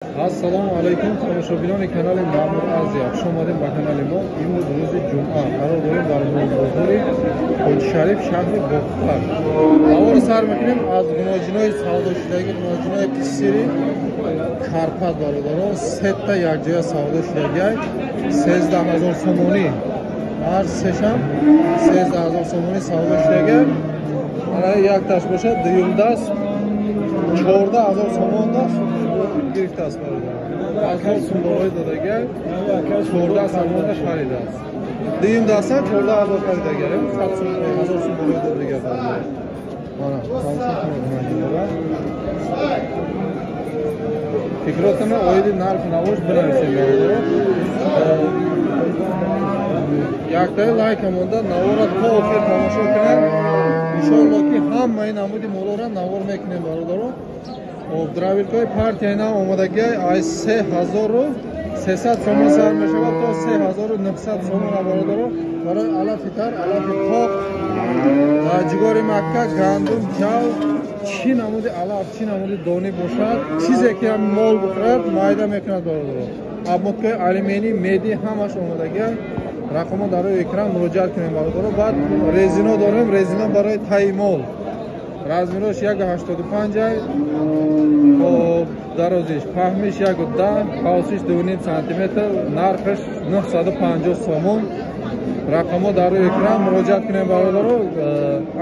Ассалому алайкум, тамошобинони канали Маъмур Азия. Хуш омадем ба канали мо. Имрӯз рӯзи ҷумъа қарор дорем дар бозори Ҳоҷишариф, шаҳри Бохтар. Навори сар мекунем аз гуноҷинои савдошудагӣ, гуноҷинои писири Карпат, бародарон. Сета якҷоя савдо шудагиай, 13 000 сомонӣ. Ҳар сешам 13 000 сомонӣ савдо шудагиай. Ана якташ бошад, дуюмдаст 14 000 сомон даст гирифтааст, бародарон. 1000 сум болои додагиай, 14 сомонда харидааст. Дуюм дастам 14 000 харидагиай, 100 сум, 1000 сум болои додагиай, бародарон. Мана, тамошо кунед гуноҷинора. Фикротона оиди нарху навош бинависем, бародарон. Яктаи лайка монда, навора то охир тамошо кунед. Иншоалло, ки ҳамаи намуди молора навор мекунем, бародарон. Дробилкаи партияи нав омодагиай, ай 3300 сомон сар мешавад то 3900 сомона, бародарон. Барои алафи тар, алафи қоқ, ҷигори макка, гандум, ҷав, чӣ намуди алаф, чӣ намуди донӣ бошад, чизе ки ҳам мол бихӯрад, майда мекунад, бародарон. Обмоткаи алюминӣ, медӣ, ҳамаш омодагиай. Рақамҳо дар рӯи экран, муроҷиат кунем, бародарон. Баъд резино дорем, резино барои таи мол. Размерош 1,85 ай, хоб, дарозиш, паҳмиш 1,10, қавсиш 2,5 сантиметр, нархаш 950 сомон. Рақамҳо дар рӯи экран, муроҷиат кунем, бародаро.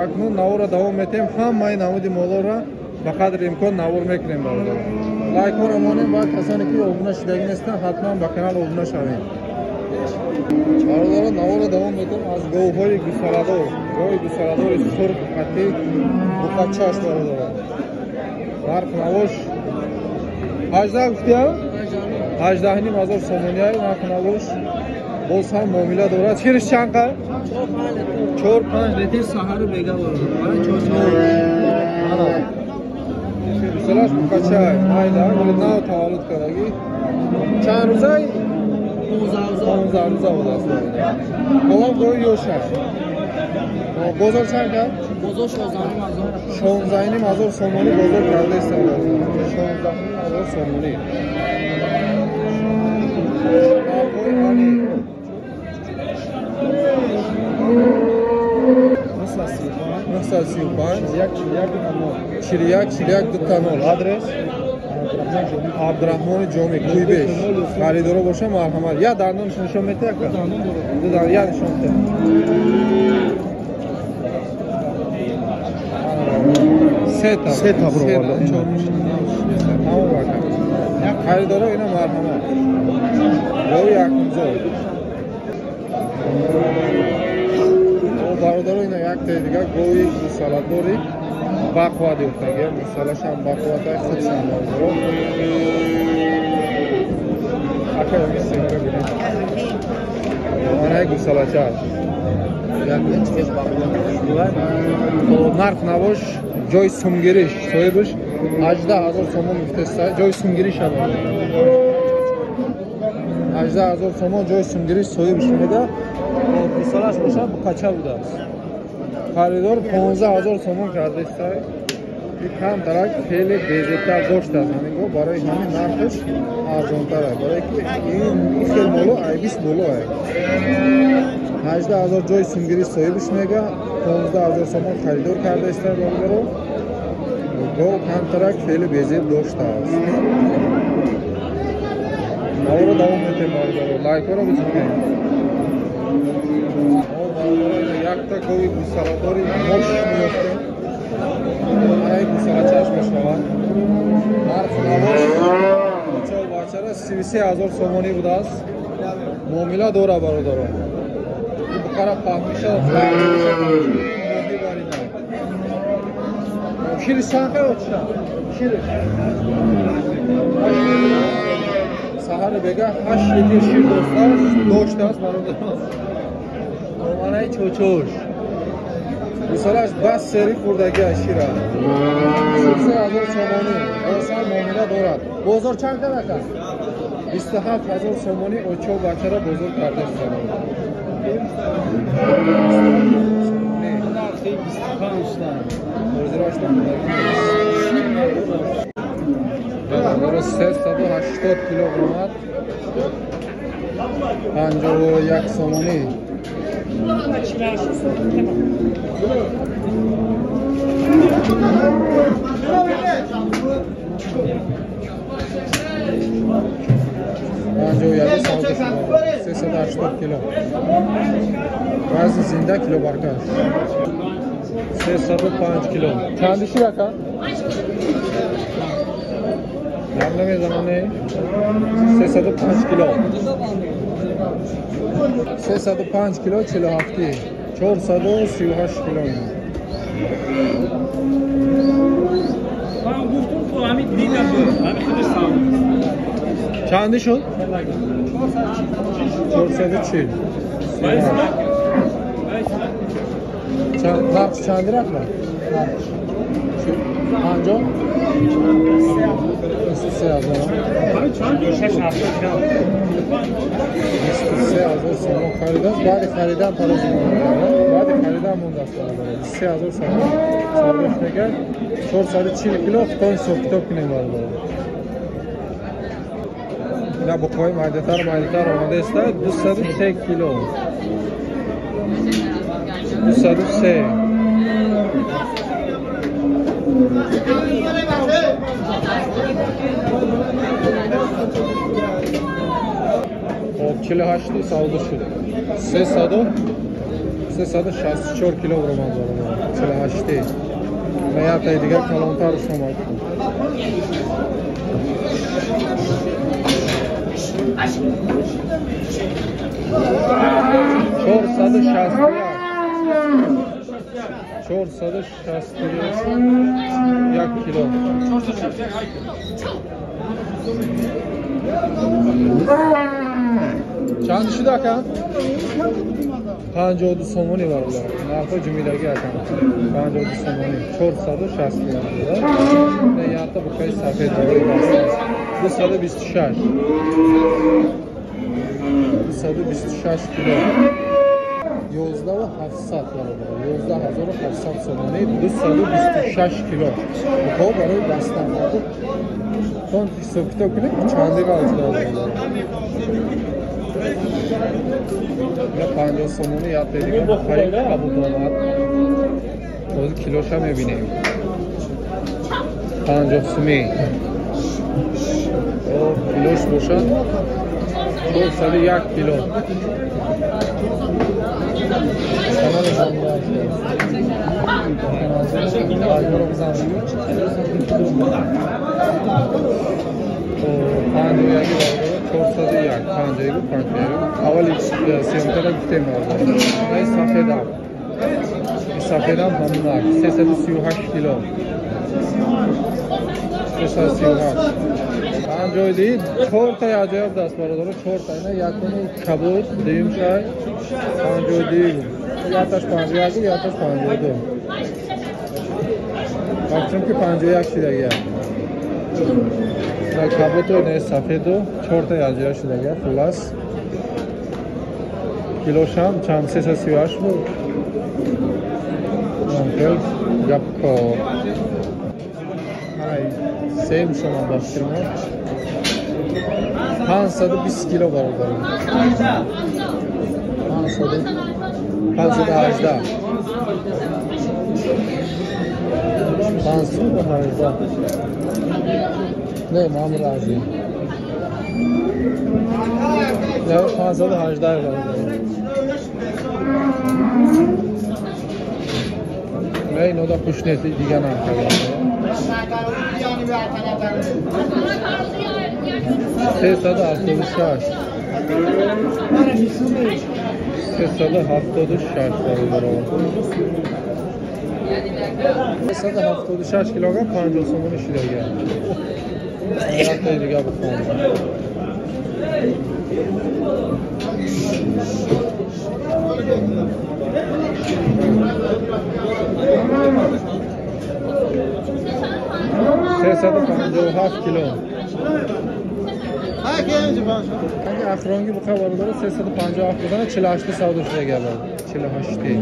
Акнун наворро давом метиҳем, ҳамаи намуди молоро ба қадри имкон навор мекунем, бародаро. Лайкҳоро монем ва касоне ки обуна шудагӣ нестанд, ҳатман ба канал обуна шавем. Бародаро, наворро давом метиҳем аз говҳои гусаладор, гови гусаладори сурх қати буқачаш, бародаро. Нарх навош 18 гуфтия, 18,5 ҳазор сомониай нарх навош, боз ҳам муомила дорад. Шириш чанд қа? 4-5 литр саҳару бега, барои. Гусалаш буқачай, майда, вале нав таваллуд кардагӣ. Чанд рӯзай? 15 рӯза будааст. Болам гови ёшаш. Бозор чанд кард? Бозор 16,5 ҳазор. 16,5 ҳазор сомонӣ бозор кардааст. 16,5 ҳазор сомонӣ. Нархҳои ани. 935 41 41 00. Адрес Абдураҳмони Ҷомӣ, Кӯйбеш. Харидоро боша, марҳамат. Я дандонш нишон метиҳад? Ду дан я нишон метиҳад. Сета. Сета бароварда. Тамом, ака. Харидоро ина, марҳамат. Гови якумзод. Бародаро, ина яктаи дигар гови гусаладори бақувват ёфтагӣ, гусалашам бақувватай, худшам, бародаро. Ака, мисинга бинед. Анаи гусалача. Нарх навош, ҷои сумгириш соҳибаш 18 000 сомон гуфтеста, ҷои сумгириш 18 000 сомон ҷои сумгириш соҳибаш меда. Гусалаш бошад, буқача будааст. Харидор 15 000 сомон кардааст. Камтарак хеле безебтар доштааст ҳамин го, барои ҳамин нархаш арзонтар аст. Барое ки ин хел моло ай 20 боло ай. 18 000 ҷои сумгирӣ соҳибаш мега, 15 000 сомон харидор кардааст, бародаро. Гов камтарак хеле безеб доштааст. Наворо давом метем, бародаро. Лайкҳоро бизанед. Якта гови гусаладори мош меёфтем. Анаи гусалачаш мешавад. Нарху навош очаву бачара 33 000 сомонӣ будааст. Муомила дора, бародарон. Буқара паҳмиша моҳӣ барина. Шириш чанд қай оча? Шириш саҳари бега 8 литр шир доштааст, бародарон. Анаи чочош. Гусалаш бас сери хӯрдагиа шира. 33 000 сомонӣ. Боз ҳам муомила дорад. Бозор чанд кад, ака? 27 000 сомонӣ очо бачара бозор кардааст. Нархи 25. Ҳозирашда хӯрдагӣ. 380 кило омад 51 сомонӣ. Панҷоҳу як савдо шуд, 380 кило. Вазни зинда кило баркаш 305 кило. Чанди шуд ака? Гап намезанам, не? 305 кило. 305 кило 47, 438 кило. Чанди шуд? 440. Нарх чанди рафт? 50? 23 ҳазор. 23 ҳазор сомон харидааст. Баъди харидан тарозу монда. Баъди харидан мондааст. 23 ҳазор сомон савдо шудагар. 440 кило худтон ҳисоб-китоб кунем бародарон. Ина буқҳои майдатар майдатар омода иста 203 кило. 203. Хоб 48 савдо шуд. 364 кило ромад бародарон. 48. Ва яктаи дигар калонтарш омад. 461. 461 кило. Чанд шуд ака? 52 сомонӣ бародар. Нархҳо ҷумидагӣ ака. 52 сомонӣ. 460 кило. Не, якта буқаи сафед барои даст. 226. 226 кило. 11700 бародар. 11700 сомонӣ 226 кило. Буқҳо барои бастан. Тон ҳисоб-китоб кунем чанде ғалат бародар. 50 сомонӣ якта дигар буқаи кабуд омад. Ҳозир килоша мебинем. 50 сумӣ. Килош бошад 401 кило. Канали аввали семтара гуфтем сафедам. Сафедам ҳамунак 338 кило. 338. Панҷоҳи дид чортаи аҷоиб даст бародаро, чорта. Ина якуми кабуд, дуюм шай 52, якташ 51, якташ 52. Вақтум ки 51 шидагия. На кабуду, на сафеду, чортаи аҷоиб шидагия, хулас. Килошам чанд 338 буд. Хел гапкор. Сем шумо бахшима. 520 кило бародар. 518. 518. Не, мамур азим. Не, 518 бародар. Не, ино да пушт нест, дига нарх. 376. 376 бародарон. 376 килограмм 50 сомонӣ шидагия. Яктаи дига бихонам. 357 кило. Ахронги буқа бародаро 357 будана 48 савдо шудагия буд. 48.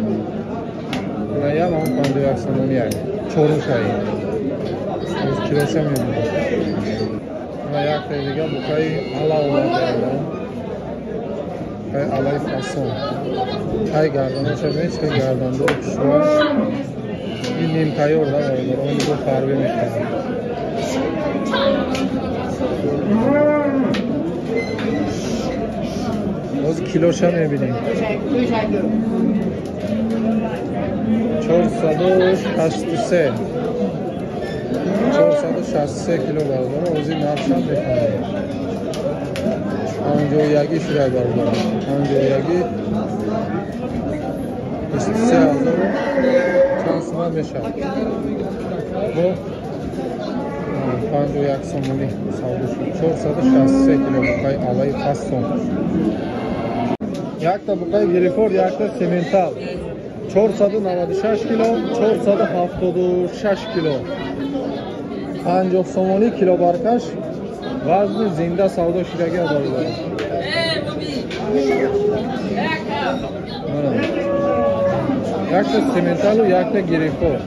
Инаям ҳамон 51 сомонӣ як. Чорум шай. Килоша мебинем. Ва якта дига букаи ала оварда. Букаи алаи фасон. Тай гарданаша бинед, чӣ гардандор хушрӯ. Ин нимтайёр да бародар, он бо фарбе мехарад. Боз килоша мебинем. 463. 463 кило бародар, ози нархшам мефаҳмем. 51 шуда бародар. 51 23 ҳазору чанд сомон мешавад. Бо 51 сомонӣ савдо шуд. 463 кило букаи алаи фасон. Якта букаи гирифор, якта сементал. 496 кило, 476 кило. 50 сомонӣ кило баркаш вазни зинда савдо шудаги бародар. Якта сементалу якта гирифор.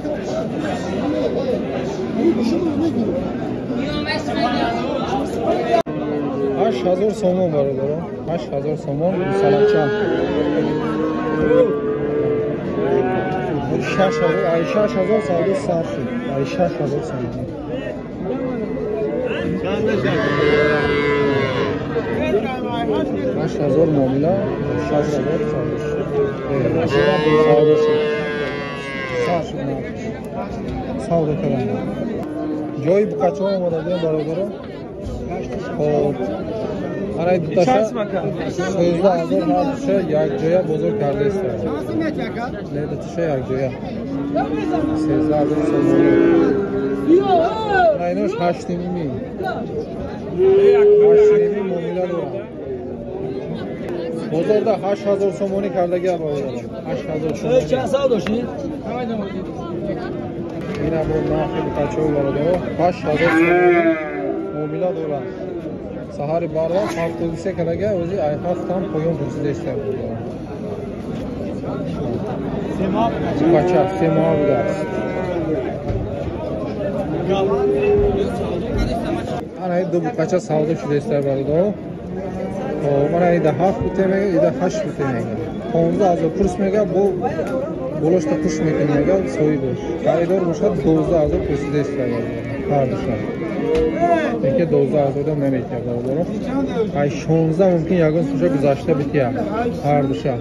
8000 сомон бародарон, 8000 сомон салача. 6000 савдо сар шуд. 6000 сомон. 8000 муомила, 6000 савдо шуд. Савдо шуд. Сар шуд нархш. Савдо кардам. Ҷои букачаҳо омадагиам бародарон. Хоб, ана дуташа 13000 ҳардуша якҷоя бозор кардааст. Не, дуташа якҷоя 13000 сомонӣ. Ана инош 8,5. 8,5 муомила дорам. Бозорда 8000 сомонӣ кардагиам бародарон. 8000 сомонӣ. Чанд савдо шуд? Ина бо нархи букачаҳо бародарон 8000 сомонӣ муомила дорам. Саҳари барвақт 73 кардага, ози ай ҳафтам поён пурсида бародарон. Букача се моҳ будааст. Ана ду букача савдо шудааст бародарон. Хоб, ана ида 7 буте мега, ида 8 буте мега. 15000 пурс мега, бо болошта пуш мекунӣ мега, соҳибаш. Харидор бошад 12000 пурсидааст бародарон. Ҳардуша. Ки 12000 дам наметиҳад бародарон. Ай 16 мумкин ягон сумша гузашта битиҳад ҳардуша.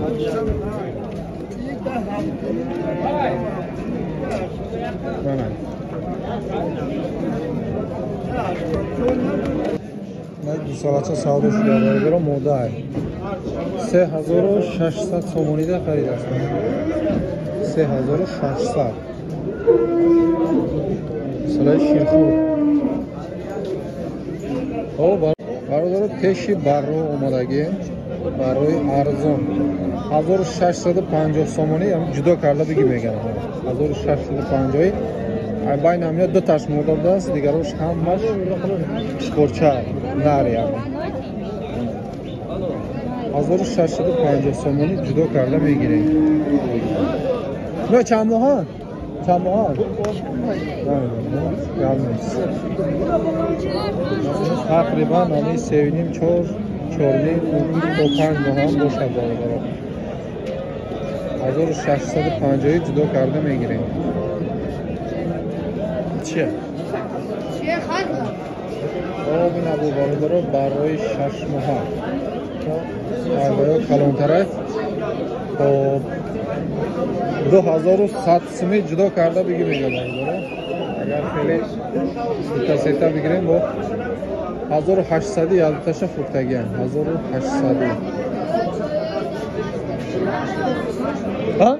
Мана. Гусалача савдо шуда бародарон, мода 3600 сомонида харидааст. 3600. Гусалаи ширхӯр. Бародаро, пеши барро омадагӣ барои арзон 1650 сомонӣ ҷудо карда биги меган. 1650 байна амина ду таш мода будааст, дигарош ҳамаш шикорча нар яъне. 1650 сомонӣ ҷудо карда мегирем. Но чанд моҳан? Чанд моҳан? Тақрибан ами 3,5, 4, 4,5 то 5 моҳам бошад бародарон. 1650 ҷудо карда мегирем. Чия? Хоб, ин абу бародаро барои 6 моҳа. Ё калонтарак. Хоб, 2100 сумӣ ҷудо карда биги мега бародаро. Агар хеле сета бигирем бо 1800 ялташа фурӯхтагиам. 1800. Ҳа?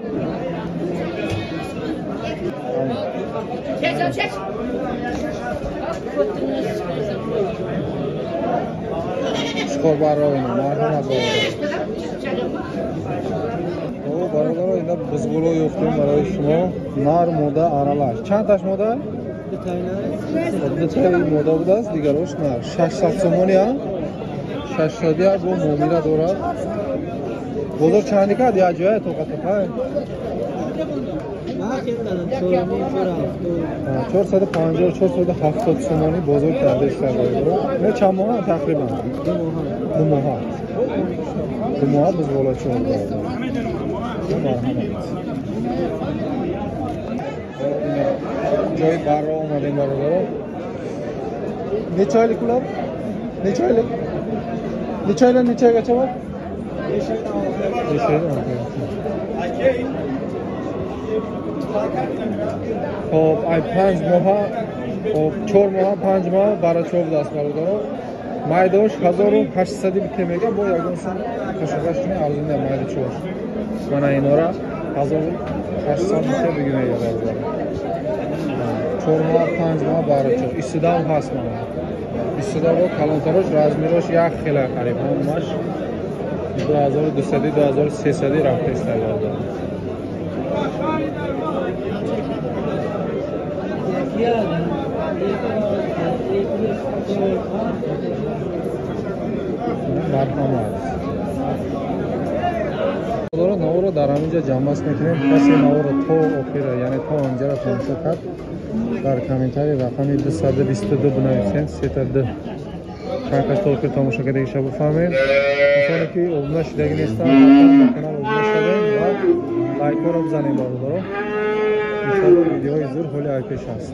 Чикор баро ина марҳамат бародар. Бародаро, ина бузғуло ёфтем барои шумо. Нар мода аралаш. Чанд таш мода? Дутаи мода будааст, дигарош нар. 600 сомонӣ, а? 600 я бо муомила дорад. Бозор чанди кард? Як ҷоя тоқатапай? 450 470 сомонӣ бозор кардааст бародаро. Ина чанд моҳа тақрибан? 2 моҳа. 2 моҳа бузғолачо. Ҷои барро омадем бародаро. Necha oylik ular? Necha oylik? Necha oydan necha oygacha bor? 5 oydan 6 oygacha. Хоб, ай 5 моҳа, хоб 4 моҳа, 5 моҳа барачо будааст бародаро. Майдош 1800 бите мега, бо ягон сум кашокаш кунӣ арзон не майда чош. Мана инора 1800 бите бигӣ мега бародаро. 4 моҳ, 5 моҳ барачо. Истидам ҳаст мана. Истида бо калонтарош размерош як хела қариб ҳамаш 2200 2300 рафтааст бародаро. Марҳамат. Наворо дар ҳаминҷа ҷамъбаст мекунем. Касе наворо то охира, яъне то инҷаро тамошо кард, дар комментарий рақами 222 бинависем, 32. Чанд кас то охир тамошо кардагиша бифаҳмем. Касоне ки обуна шудагӣ нестанд, ҳатман ба канал обуна шавем ва лайкҳоро бизанем бародаро. Иншоалло видеоҳои зур ҳоли айпеш ҳаст.